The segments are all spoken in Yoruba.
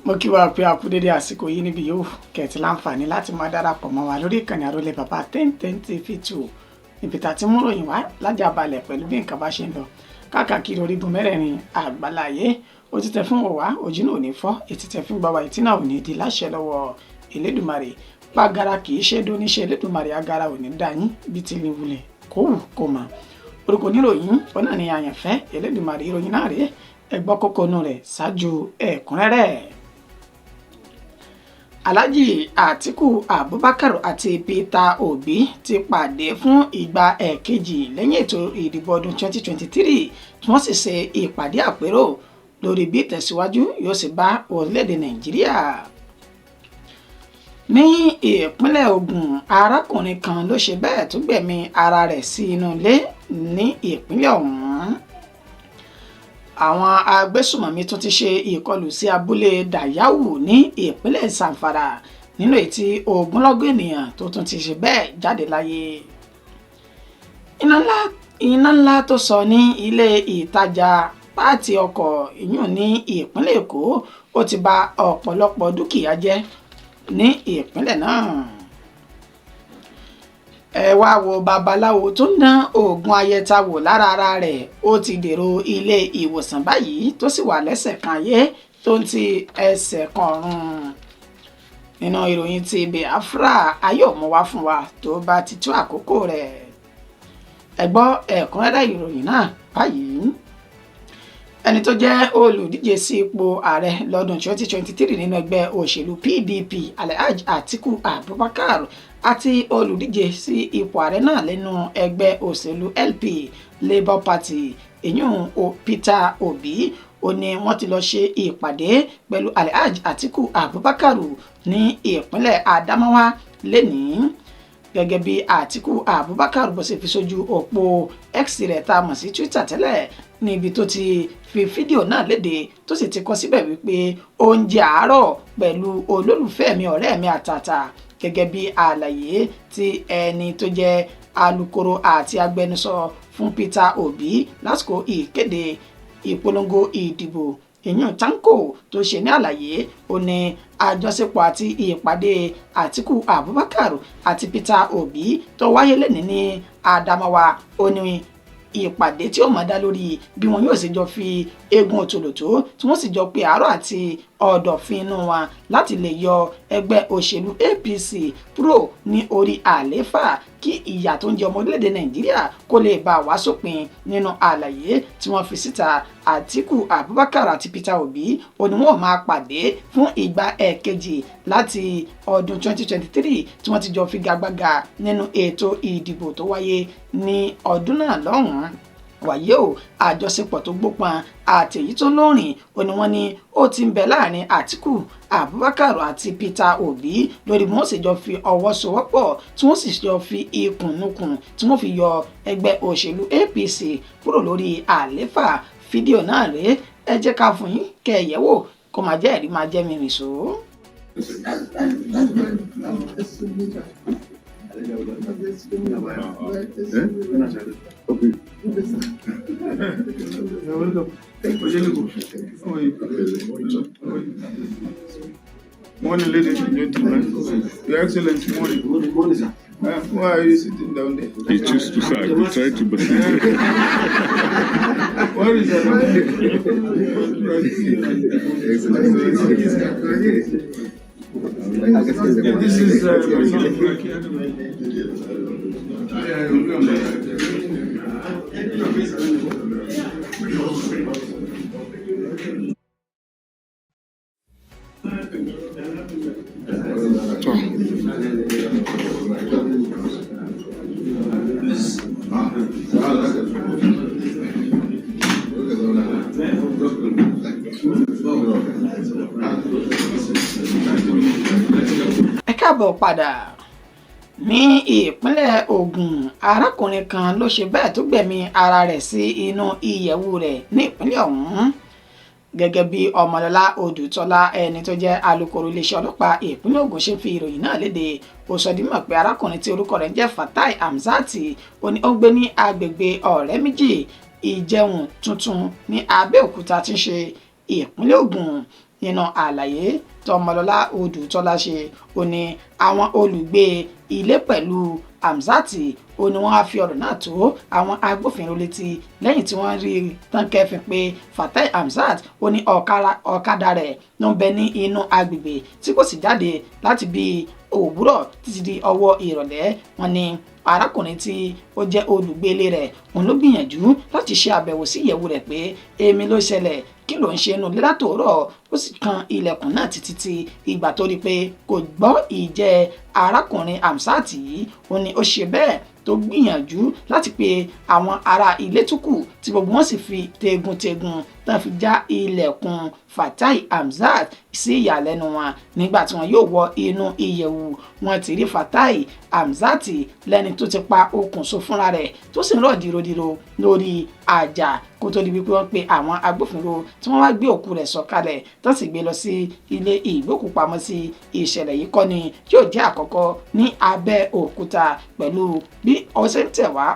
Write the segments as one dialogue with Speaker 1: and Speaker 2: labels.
Speaker 1: Mo kí wa pé a kú dédé àsìkò yìí níbi yòówù kẹ̀tì láǹfààní láti máa darapọ̀ mọ́ wa lórí ìkànnì Àrólé Bàbá 1010 TV 2, níbi tá a ti mú ròyìn wá lájà balẹ̀ pẹ̀lú bí nǹkan bá ṣe ń lọ káàkiri orígun mẹ́rẹ̀ẹ̀rin àgbáláyé. Ojú tẹ fún wò wá, ojú náà ò ní fọ́. Etí tẹ fún gbà wá, etí náà ò ní di láṣẹ lọ́wọ́ Elédùmarè. Pàgàrà kì í ṣe dóníṣẹ́ Elédùmarè, agara ò ní dá yín bí ti ní wulẹ̀ kó wù kó mọ̀. Orúkọ oníròyìn ọ̀nà ni Àyànfẹ́ Elédùmarè. Ìròyìn náà rèé, ẹ gbọ́ kókó inú rẹ̀ ṣáájú ẹ̀kúnrẹ́rẹ́. Alhaji Atiku Abubakar àti Peter Obi ti pàdé fún ìgbà ẹ̀kejì lẹ́yìn ètò ìdìbò ọdún 2023, tí wọ́n sì ṣe ìpàdé àpérò lórí bí ìtẹ̀síwájú yóò sì bá orílẹ̀-èdè Nàìjíríà. Ní ìpínlẹ̀ Ògùn, arákùnrin kan ló ṣe bẹ́ẹ̀ tó gbẹ̀mí ara rẹ̀ sí inú ilé ní ìpínlẹ̀ ọ̀hún. Àwọn agbésùmọ̀mí tún ti ṣe ìkọlù sí abúlé Dàyáwù ní ìpínlẹ̀ Zamfara, nínú èyí tí ogunlọ́gọ̀ ènìyàn tó tún ti ṣe bẹ́ẹ̀ jáde láyé. Iná ńlá tó sọ ní ilé ìtajà páàtì ọkọ̀ ìyún ní ìpínlẹ̀ Èkó, ó ti bà ọ̀pọ̀lọpọ̀ dúkìá jẹ́ ní ìpínlẹ̀ náà. Ẹ wá wo babaláwo tó ń dán oògùn ayẹta wò lára ara rẹ̀, ó ti dèrò ilé ìwòsàn báyìí, tó sì wà lẹ́sẹ̀ kan ayé tó ń ti ẹsẹ̀ kan ọ̀run. Nínú ìròyìn ti Biafra, ayé ò mú wá fún wa tó bá ti tó àkókò rẹ̀. Ẹ gbọ́ ẹ̀kúnrẹ́rẹ́ ìròyìn náà báyìí. Ẹni tó jẹ́ olùdíje sí ipò ààrẹ lọ́dún 2023 nínú ẹgbẹ́ òṣèlú PDP, Alhaji Atiku Abubakar, àti olùdíje sí ipò ààrẹ náà nínú ẹgbẹ́ òṣèlú LP, Labour Party, ìyún Peter Obi, ó ní wọ́n ti lọ ṣe ìpàdé pẹ̀lú Alhaji Atiku Abubakar ní ìpínlẹ̀ Adamawa lẹ́nìí. Gẹ́gẹ́ bí Atiku Abubakar bó ṣe fi sójú òpó X rẹ̀, tá a mọ̀ sí Twitter tẹ́lẹ̀, níbi tó ti fi fídíò náà léde, tó sì ti kọ síbẹ̀ wípé oúnjẹ àárọ̀ pẹ̀lú olólùfẹ́ mi, ọ̀rẹ́ mi àtàtà. Gẹ́gẹ́ bí àlàyé tí ẹni tó jẹ́ alukoro àti agbẹnusọ fún Peter Obi lásìkò ìkéde ìpolongo ìdìbò, ìyún Tanko, tó ṣe ní àlàyé, ó ní àjọṣepọ̀ àti ìpàdé Àtíkù Abubakar àti Peter Obi tó wáyé lẹ́ni ní Adamawa, ó ní ìpàdé tí ó mọ̀ dá lórí bí wọn yóò ṣe jọ fi eegun òtòlótó, tí wọ́n sì jọ pé àárọ̀ àti ọ̀dọ̀fin inú wọn láti lè yọ ẹgbẹ́ òṣèlú APC kúrò ní orí àlééfà, kí ìyà tó ń jẹ ọmọ orílẹ̀-èdè Nàìjíríà kó lè bá wá sópin. Nínú àlàyé tí wọ́n fi síta, Àtíkù Abubakar àti Peter Obi, ó ní wọ́n máa pàdé fún ìgbà ẹ̀kejì láti ọdún 2023 tí wọ́n ti jọ figagbága nínú ètò ìdìbò tó wáyé ní ọdún náà lọ́hùn-ún. Wàyí o, àjọṣepọ̀ tó gbópọn àti èyí tó lóòrìn, ó ní wọ́n ní ó ti ń bẹ láàrin Àtíkù Abubakar àti Peter Obi lórí bí wọ́n sì jọ fi ọwọ́ sowọ́pọ̀, tí wọ́n sì jọ fi ikùn nukùn, tí wọ́n fi yọ ẹgbẹ́ òṣèlú APC kúrò lórí àléfà. Fídíò náà rèé, ẹ jẹ́ ká fún yín kẹ́ ẹ yẹ̀wò, kó máa jẹ́ ẹ̀rí máa jẹ́ mi nìṣó.
Speaker 2: Okay.
Speaker 3: You're welcome. Ojelugo. How are you? How are you? Morning, ladies and gentlemen. Your Excellency, morning.
Speaker 2: Good morning, sir.
Speaker 3: Why are you sitting down there?
Speaker 4: He choose to sack. He tried to, but
Speaker 3: Where is that? Yeah, this is my son, Frankie Adam.
Speaker 1: Ẹ káàbọ̀ padà. Ní ìpínlẹ̀ Ògùn, arákùnrin kan ló ṣe bẹ́ẹ̀ tó gbẹ̀mí ara rẹ̀ sí inú ìyẹ̀wù rẹ̀ ní ìpínlẹ̀ ọ̀hún. Gẹ́gẹ́ bí Ọmọlọ́lá Odùtọ́lá, ẹni tó jẹ́ alukoro iléeṣẹ́ ọlọ́pàá ìpínlẹ̀ Ògùn, ṣe fi ìròyìn náà léde, ó sọ di mímọ̀ pé arákùnrin tí orúkọ rẹ̀ ń jẹ́ Fatai Hamzat, ó ní ó ń gbé ní agbègbè Ọ̀rẹ́ Méjì, Ìjẹun Tuntun ní Abẹ́òkúta tí ń ṣe ìpínlẹ̀ Ògùn. Nínú àlàyé tọmọlọlá Odùtọ́lá ṣe, ó ní àwọn olùgbé ilé pẹ̀lú Hamzat, ó ní wọ́n á fi ọ̀rọ̀ náà tó àwọn agbófinró létí lẹ́yìn tí wọ́n rí tán kẹ́fìn pé Fatai Hamzat, ó ní ọ̀kadà rẹ̀ ló ń bẹ ní inú agbègbè tí kò sì jáde láti bí òwúrọ̀ títí di ọwọ́ ìrọ̀lẹ́. Wọ́n ní arákùnrin tí ó jẹ́ olùgbé ilé rẹ̀, òun ló gbìyànjú láti ṣe àbẹ̀wò sí ìyẹ̀wù rẹ̀ pé èmi ló ṣẹlẹ̀, kí ló ń ṣe inú ilé látòórọ̀? Ó sì kan ilẹ̀kùn náà títí tí ìgbà tó rí pé kò gbọ́ ìjẹ́ arákùnrin Hamzat yìí, ó ní ó ṣe bẹ́ẹ̀ tó gbìyànjú láti pe àwọn ará ilé tó kù, tí gbogbo wọn sì fi tegun-tegun tán fi já ilẹ̀kùn Fatai Hamzat. Sí ìyàlẹ́nu wọn, nígbà tí wọn yóò wọ inú ìyẹ̀wù, wọn ti rí Fatai Hamzat lẹ́ni tó ti pa okùn so fúnra rẹ̀, tó sì ń rọ̀ dìrodìro lórí àjà, kó tó di wípé wọ́n pe àwọn agbófinró tí wọ́n wá gbé òkú rẹ̀ sọ̀kalẹ̀, tó sì gbé lọ sí ilé ìgbókùpamọ́sí. Ìṣẹ̀lẹ̀ yìí kọ́ ni yóò jẹ́ àkọ́kọ́ ní Abẹ́òkúta pẹ̀lú bí ọ̀sẹ̀ ń tẹ̀ wá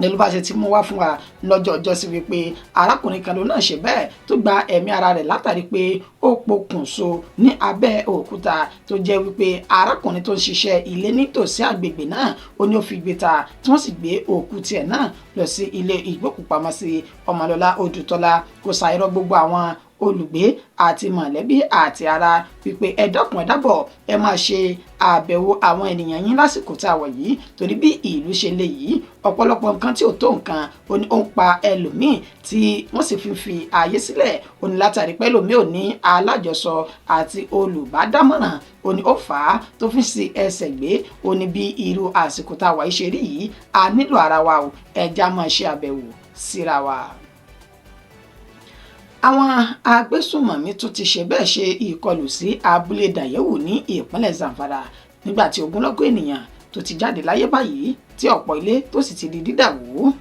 Speaker 1: pẹ̀lú bá ṣe ti mú wá fún wa lọ́jọ́ ọjọ́ sí wípé arákùnrin kan ló náà ṣe bẹ́ẹ̀ tó gba ẹ̀mí ara rẹ̀ látàrí pé ó pokùnso ní Abẹ́òkúta, tó jẹ́ wípé arákùnrin tó ń ṣiṣẹ́ ilé nítòsí àgbègbè náà, ó ní ó fi gbé ta, tí wọ́n sì gbé òkú tiẹ̀ náà lọ sí ilé ìgbókùpamọ́sí. Ọmọlọ́lá Odùtọ́lá kò ṣàìrọ̀ gbogbo àwọn olùgbé àti mọ̀lẹ́bí àti ará wípé ẹ dákun, ẹ dábọ̀, ẹ máa ṣe àbẹ̀wò àwọn ènìyàn yín lásìkò tá a wà yìí, torí bí ìlú ṣe le yìí, ọ̀pọ̀lọpọ̀ nǹkan tí ò tó nǹkan ó ní ó ń pa ẹlòmíì tí wọ́n sì fi ààyè sílẹ̀. Ó ní látàrí pé ẹlòmíì ò ní alájọsọ àti olùbádámọ̀ràn, ó ní ó fà á tó fi sí ẹsẹ̀ gbé. Ó ní bí irú àsìkò tá a wà yìí ṣe rí yìí, a nílò ara wa o, ẹ já máa ṣe àbẹ̀wò síra wa. Àwọn agbésùnmọ̀mí tún ti ṣe bẹ́ẹ̀ ṣe ìkọlù sí abúlé Dàyẹ̀wò ní ìpínlẹ̀ Zamfara, nígbà tí ogunlọ́gọ̀ ènìyàn tó ti jáde láyé báyìí, tí ọ̀pọ̀ ilé tó sì ti di dídà wó.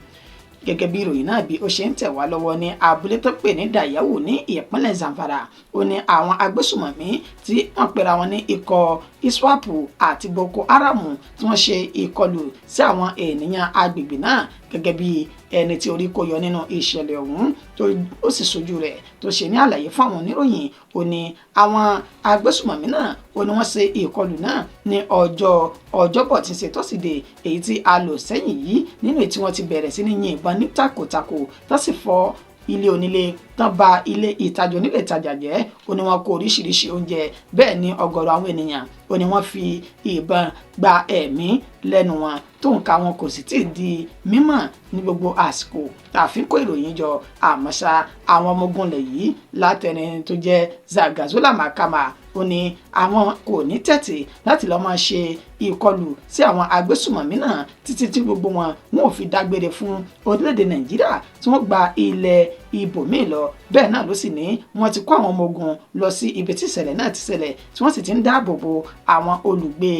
Speaker 1: Gẹ́gẹ́ bí ìròyìn náà bí ó ṣe ń tẹ̀ wá lọ́wọ́, ní abúlé tó pè ní Dàyẹ̀wò ní ìpínlẹ̀ Zamfara, ó ní àwọn agbésùnmọ̀mí tí wọ́n pera wọn ní ikọ̀ ISWAP àti Boko Haram tí wọ́n ṣe ìkọlù sí àwọn ènìyàn agbègbè náà. Gẹ́gẹ́ bí ẹni tí orí kó yọ nínú ìṣẹ̀lẹ̀ ọ̀hún, tó ó sì sojú rẹ̀ tó ṣe ní àlàyé fún àwọn oníròyìn, ó ní àwọn agbésùmọ̀mí náà, ó ní wọ́n ṣe ìkọlù náà ní ọjọ́ Ọjọ́bọ̀ tí ń ṣe Tọ́sídẹ̀ẹ́ èyí tí a lò sẹ́yìn yìí, nínú èyí tí wọ́n ti bẹ̀rẹ̀ sí ní yin ìbọn ní takòtakò, tó sì fọ́ ilé onílé tán, ba ilé ìtajà onílé ìtajà jẹ́. Ó ní wọ́n kó oríṣiríṣi oúnjẹ, bẹ́ẹ̀ ni ọ̀gọ̀rọ̀ àwọn ènìyàn, ó ní wọ́n fi ìbọn gba ẹ̀mí lẹ́nu wọn, tó nǹka wọn kò sì tí ì di mímọ̀ ní gbogbo àsìkò tá a fi ń kó ìròyìn jọ. Àmọ́ ṣá, àwọn ọmọ ogun ilẹ̀ yìí, látẹni tó jẹ́ Zagazola Makama, ó ní àwọn kò ní tẹ̀tì láti lọ́ọ́ máa ṣe ìkọlù sí àwọn agbésùmọ̀mí náà títí tí gbogbo wọn wọn ò fi dágbére fún orílẹ̀-èdè Nàìjíríà, tí wọ́n gba ilẹ̀ ibòmíì lọ. Bẹ́ẹ̀ náà ló sì ní wọ́n ti kó àwọn ọmọ ogun lọ sí ibi tí ìṣẹ̀lẹ̀ náà ti ṣẹlẹ̀, tí wọ́n sì ti ń dáàbò bo àwọn olùgbé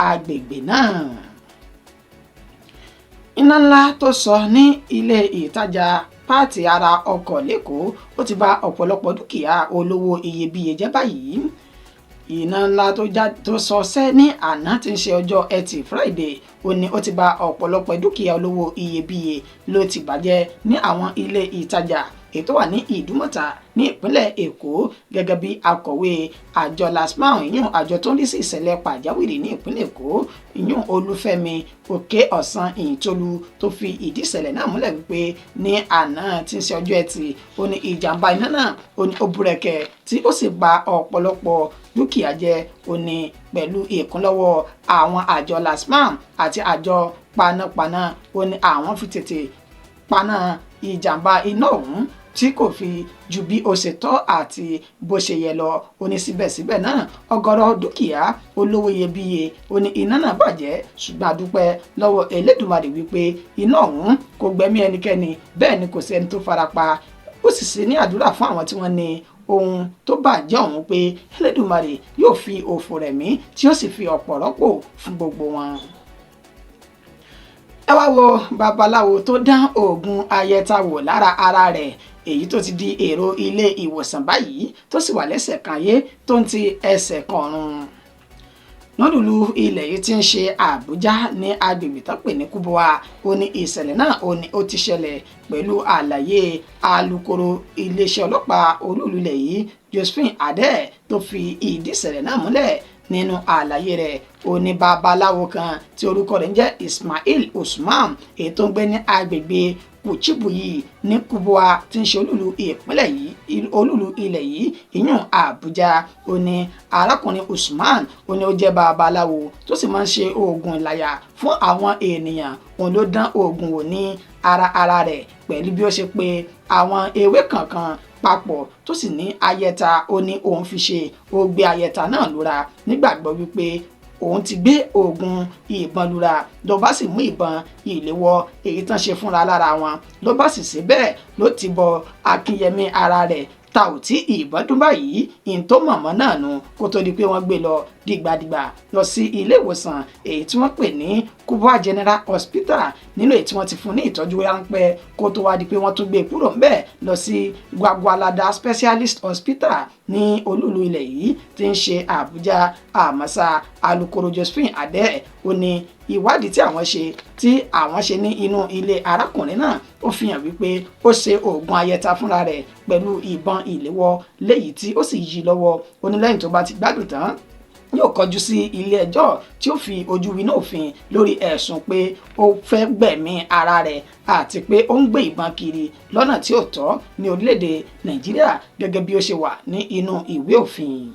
Speaker 1: agbègbè náà. Iná ńlá tó sọ ní ilé ìtajà páàtì ara ọkọ̀ l'Ékòó, ó ti bà ọ̀pọ̀lọpọ̀ dúkìá olówó iyebíye jẹ́ báyìí. Iná ńlá tó sọsẹ́ ní àná tí ń ṣe ọjọ́ Ẹtì Friday, ó ní ó ti bà ọ̀pọ̀lọpọ̀ dúkìá olówó iyebíye ló ti bàjẹ́ ní àwọn ilé ìtajà èyí tó wà ní Ìdúmọ̀tà ní ìpínlẹ̀ Èkó. Gẹ́gẹ́ bí akọ̀wé àjọ LASTMA, ìyún àjọ tó ń rí sí ìṣẹ̀lẹ̀ pàjáwìrì ní ìpínlẹ̀ Èkó, ìyún Olúfẹ́mi Òkè Ọ̀sán Ìyìntolú, tó fi ìdí ìṣẹ̀lẹ̀ náà múlẹ̀ wípé ní àná tí ń ṣe ọjọ́ Ẹtì, ó ní ìjàmbá iná náà, ó ní ó búrẹ́kẹ́ tí ó sì bà ọ̀pọ̀lọpọ̀ dúkìá jẹ́. Ó ní pẹ̀lú ìkúnlọ́wọ́ àwọn àjọ LASTMA àti àjọ panápaná, ó ní àwọn fi tètè paná ìjàmbá iná ọ̀hún tí kò fi ju bí ó ṣe tọ́ àti bó ṣe yẹ lọ. Ó ní síbẹ̀síbẹ̀ náà, ọ̀gọ̀rọ̀ dúkìá olówó iyebíye, ó ní iná náà bàjẹ́, ṣùgbọ́n a dúpẹ́ lọ́wọ́ Elédùmarè wípé iná ọ̀hún kò gbẹ̀mí ẹnikẹ́ni, bẹ́ẹ̀ ni kò sí ẹni tó farapa. Ó sì ṣe ní àdúrà fún àwọn tí wọ́n ní ohun tó bàjẹ́ ọ̀hún pé Elédùmarè yóò fi òfò rẹ̀ mí, tí ó sì fi ọ̀pọ̀ rọ́pò fún gbogbo wọn. Ẹ wá wo babaláwo tó dán oògùn ayẹta wò lára ara rẹ̀, èyí tó ti di èrò ilé ìwòsàn báyìí, tó sì wà lẹ́sẹ̀ kan ayé tó ń ti ẹsẹ̀ kan ọ̀run. Lólùlú ilẹ̀ yìí tí ń ṣe Àbújá, ní agbègbè tó pè ní Kubwa, ó ní ìṣẹ̀lẹ̀ náà ó ní ó ti ṣẹlẹ̀. Pẹ̀lú àlàyé alukoro iléeṣẹ́ ọlọ́pàá olúùlú ilẹ̀ yìí, Josephine Adeh, tó fi ìdí ìṣẹ̀lẹ̀ náà múlẹ̀ nínú àlàyé rẹ̀, ó ní babaláwo kan tí orúkọ rẹ̀ ń jẹ́ Ismail Usman, èyí tó ń gbé ní agbègbè Kuchibuyi ní Kubwa tí ń ṣe olúlu ìpínlẹ̀ yìí, olúlu ilẹ̀ yìí, ìyún Àbújá. Ó ní arákùnrin Usman, ó ní ó jẹ́ babaláwo tó sì máa ń ṣe oògùn ìlàyà fún àwọn ènìyàn. Òun ló dán oògùn wò ní ara rẹ̀ pẹ̀lú bí ó ṣe pé àwọn ewé kankan papọ̀, tó sì ní ayẹta, ó ní òun fi ṣe. Ó gbé ayẹta náà lura nígbàgbọ́ wípé òun ti gbé oògùn ìbọn lura, ló bá sì mú ìbọn ìléwọ́ èyí tán ṣe fúnra lára wọn, ló bá sì ṣe bẹ́ẹ̀, ló ti bọ akínyẹmí ara rẹ̀ ta ò tí ìbọn dún báyìí. Ìyẹn tó mọ̀mọ́ náà nu kó tó di pé wọ́n gbé lọ dìgbàdìgbà lọ sí ilé ìwòsàn èyí tí wọ́n pè ní Kubwa General Hospital, nínú èyí tí wọ́n ti fún ní ìtọ́jú ráńpẹ́, kó tó wá di pé wọ́n tún gbé kúrò ńbẹ̀ lọ sí Gwagwalada Specialist Hospital ní olúùlú ilẹ̀ yìí tí ń ṣe Àbújá. Àmọ́sá, alukoro Josephine Adeh, ó ní ìwádìí tí àwọn ṣe ní inú ilé arákùnrin náà, ó fi hàn wípé ó ṣe oògùn ayẹta fúnra rẹ̀ pẹ̀lú ìbọn ìléwọ́ léyìí tí ó sì yí lọ́wọ́. Ó ní lẹ́yìn tó bá ti gbádùn tán, yóò kọjú sí ilé ẹjọ́ tí ó fi ojú winá òfin lórí ẹ̀sùn pé ó fẹ́ gbẹ̀mí ara rẹ̀ àti pé ó ń gbé ìbọn kiri lọ́nà tí ò tọ́ ní orílẹ̀-èdè Nàìjíríà, gẹ́gẹ́ bí ó ṣe wà ní inú ìwé òfin.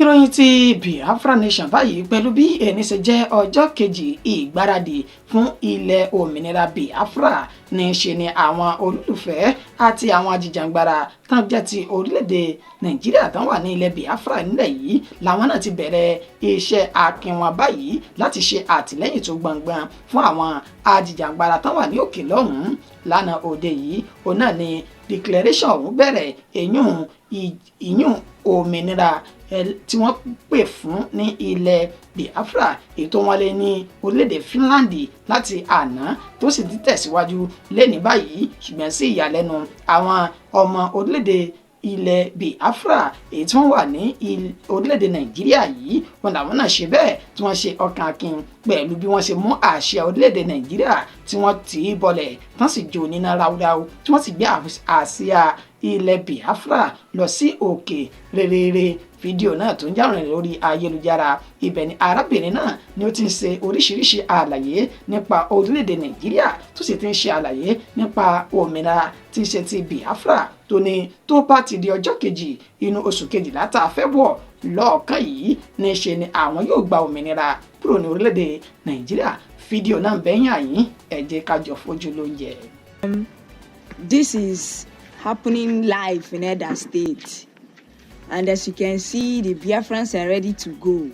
Speaker 1: Ìròyìn ti Biafra Nation báyìí. Pẹ̀lú bí ẹni ṣe jẹ́ ọjọ́ kejì ìgbáradì fún ilẹ̀ òmìnira Biafra, ní ṣe ni àwọn olólùfẹ́ àti àwọn ajìjàngbara tán jẹ́ ti orílẹ̀-èdè Nàìjíríà tán wà ní ilẹ̀ Biafra nílẹ̀ yìí làwọn náà ti bẹ̀rẹ̀ iṣẹ́ akin wọn báyìí láti ṣe àtìlẹ́yìn tó gbọ̀ngbọ̀n fún àwọn ajìjàngbara tán wà ní òkè lọ́hùn-ún. Lánàá òde yìí, òun náà ni declaration ọ̀hún bẹ̀rẹ̀, ìyún òmìnira tí wọ́n pè fún ní ilẹ̀ Biafra, èyí tó wọ́n lé ní orílẹ̀-èdè Finland láti àná, tó sì ti tẹ̀síwájú lẹ́ni báyìí. Ṣùgbọ́n sí ìyàlẹ́nu àwọn ọmọ orílẹ̀-èdè ilẹ̀ Biafra èyí tí wọ́n wà ní orílẹ̀-èdè Nàìjíríà yìí, wọn làwọn náà ṣe bẹ́ẹ̀ tí wọ́n ṣe ọkàn akin pẹ̀lú bí wọ́n ṣe mú àṣẹ orílẹ̀-èdè Nàìjíríà tí wọ́n tì í bọlẹ̀ tán, sì jó níná ráúráú, tí wọ́n sì gbé àsíá ilẹ̀ Biafra lọ sí òkè rere. Fídíò náà tó ń jà rìn lórí ayélujára, ibẹ̀ ni arábìnrin náà ni ó ti ń ṣe oríṣiríṣi àlàyé nípa orílẹ̀-èdè Nàìjíríà, tó sì ti ń ṣe àlàyé nípa òmìnira tí ń ṣe ti Biafra, tó ní tó bá ti di ọjọ́ kejì inú oṣù kejìlá tá a fẹ́ wọ̀ lọ́ọ̀kan yìí, ní ṣe ni àwọn yóò gba òmìnira kúrò ní orílẹ̀-èdè Nàìjíríà. Fídíò náà bẹ́yìn àyín, ẹ jẹ́ ká jọ fojú lóúnjẹ.
Speaker 5: This is happening live in Eda State. And as you can see, the Biafrans are ready to go.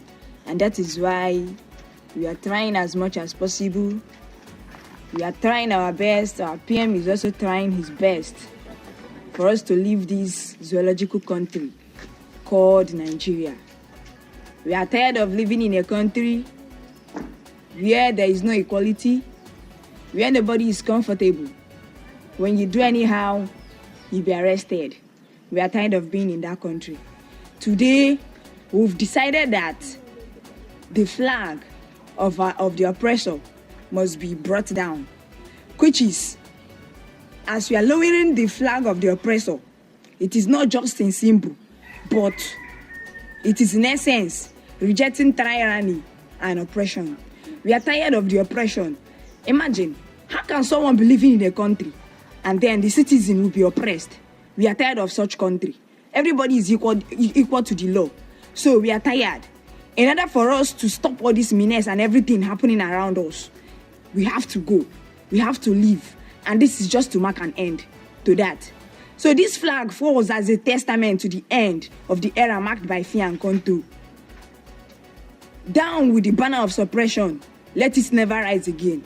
Speaker 5: And that is why we are trying as much as possible. We are trying our best. Our PM is also trying his best for us to leave this zoological country called Nigeria. We are tired of living in a country where there is no equality, where nobody is comfortable. When you do anyhow, you'll be arrested. We are tired of being in that country. Today, we've decided that the flag of the oppressor must be brought down, which is, as we are lowering the flag of the oppressor, it is not just in symbol, but it is in essence rejecting tyranny and oppression. We are tired of the oppression. Imagine, how can someone be living in a country and then the citizen will be oppressed? We are tired of such country. Everybody is equal to the law. So we are tired. In order for us to stop all this menace and everything happening around us, we have to go. We have to leave. And this is just to mark an end to that. So this flag falls as a testament to the end of the era marked by fear and control. Down with the banner of suppression. Let it never rise again.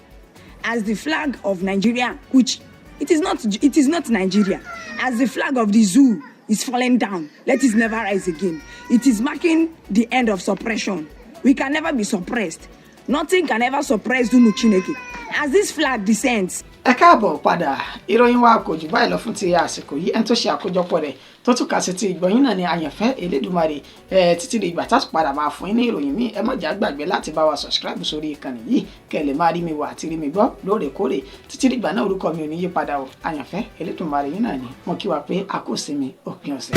Speaker 5: As the flag of Nigeria, which it is not Nigeria, as the flag of the zoo is falling down, let it never rise again. It is marking the end of suppression. We can never be suppressed. Nothing can ever suppress Ụmụ Chineke. As this flag descends,
Speaker 1: Ẹ káàbọ̀ padà. Ìròyìn wa kò jù báyìí lọ fún ti àsìkò yìí. Ẹni tó ṣe àkójọpọ̀ rẹ̀ tó tún kà sí ti ìgbọ̀nyín náà ni Àyànfẹ́ Elédùmarè. Ẹ títí di ìgbà tátù padà máa fún yín ní ìròyìn míì, ẹ má jà gbàgbé láti bá wa subscribe sórí ìkànnì yìí, kẹ́ ẹ lè máa rí mi wò àti rí mi gbọ́ lóòrèkóòrè. Títí dìgbà náà, orúkọ mi ò ní yí padà o, Àyànfẹ́ Elédùmarè yín náà ni. Mo kí wa pé a kò sinmi òpin ọ̀sẹ̀.